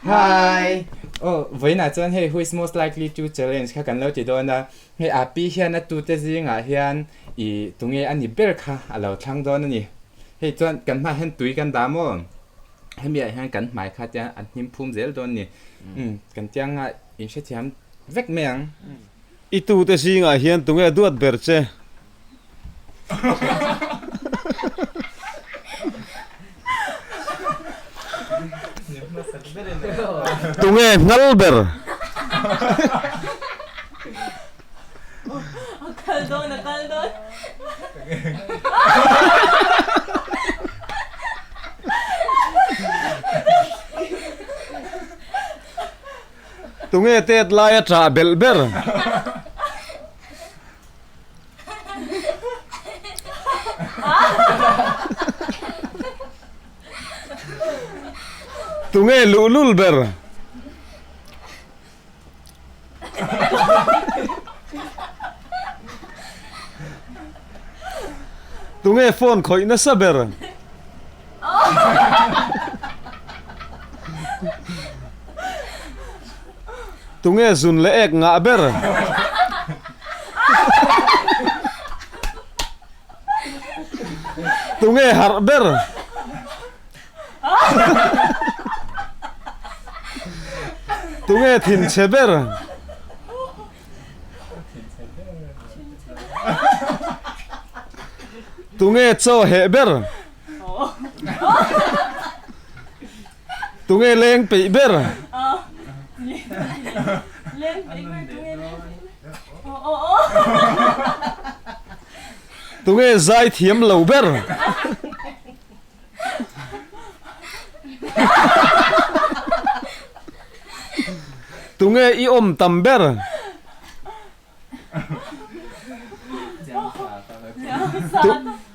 Hi! Aw, vawiinah chuan hei who is most likely to challenge kha kan lo ti dawn a. Hei Api hian a tute zingah hian i tunge a ni ber kha a lo thlang dawn a ni. Hei chuan kan hmaah hian tui kan dah maw? Hemi ah hian kan hmai kha tiang an hnim phum zel dawn a ni. Umm, kan tianga inhrethiam vek mai ang. I tute zingah hian tunge duat ber che? Tunge nghal ber? Tunge tet laia ṭah belh ber? Tunge luhlul ber? Tunge phone khawih nasa ber? Tunge zun leh ek ngah ber? Tunge harh ber? Tunge thinchhe ber? Tunge chaw heh ber? Tunge leng peih ber? Tunge zai thiam lo ber? Tunge i awm tam ber?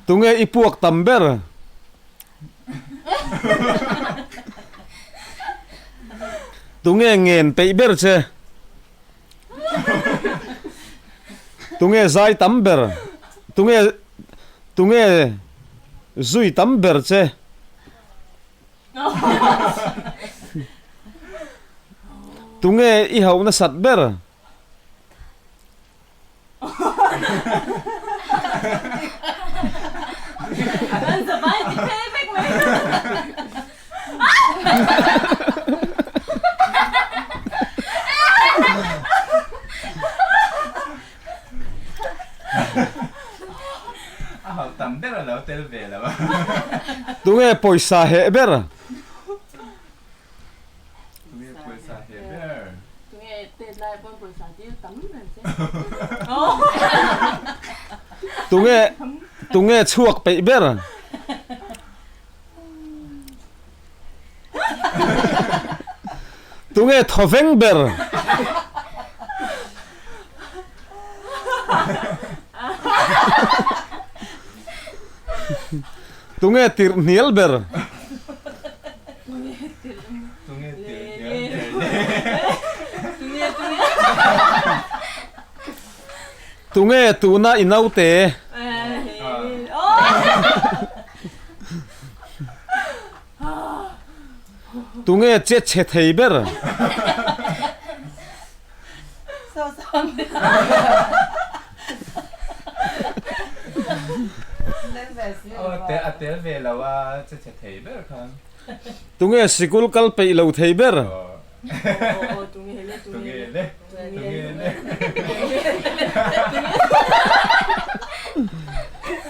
Tunge i puak tam ber? Tunge ngen peih ber che? Tunge zai tam ber? Tunge tunge zui tam ber che? Tunge i hauh nasat ber? Tunge pawisa heh ber? Tunge tunge chhuak peih ber? Tunge thawveng ber? Tunge tirh hnial ber? Tunge tuna i naute? Tunge che chhe thei ber? Tunge sikul kal peih lo thei ber?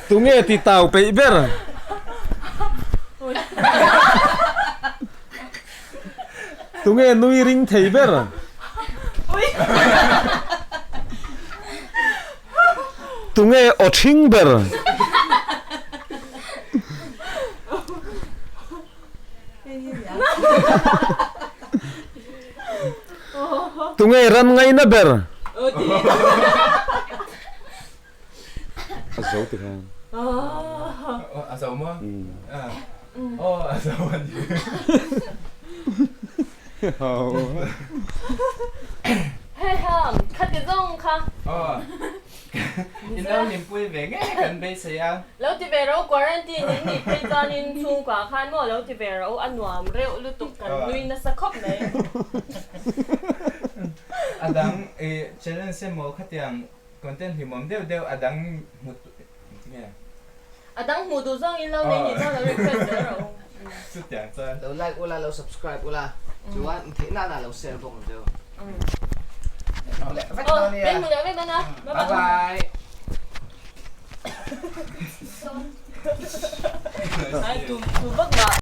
Tunge ti tau peih ber? Tunge nui ring thei ber? Tunge aw ṭhing ber? Tunge ran ngaina ber? A zo ti khan. A zo maw? Aw a zo a ni. Hei ha, khati zawng kha. In lo hlimpui ve ngei kan beisei a. Lo ti ve ro quarantine in nih phei chuanin chhungkua khan maw lo ti ve ro a nuam reuh lutuk kan nui nasa khawp mai. A dang i challenge emaw khatiang content hlimawm deuh deuh a dang hmu tinge? A dang hmuh duh zawng in lo nei nih chuan lo request zel rawh u. Chutiang chuan. Lo like ula, lo subscribe ula, chuan theihna na lo share bawk ang cheu. Hmu leh vek dawn nia. Hmu leh vek dawn a. Bye bye. Ai tu tu vak mah.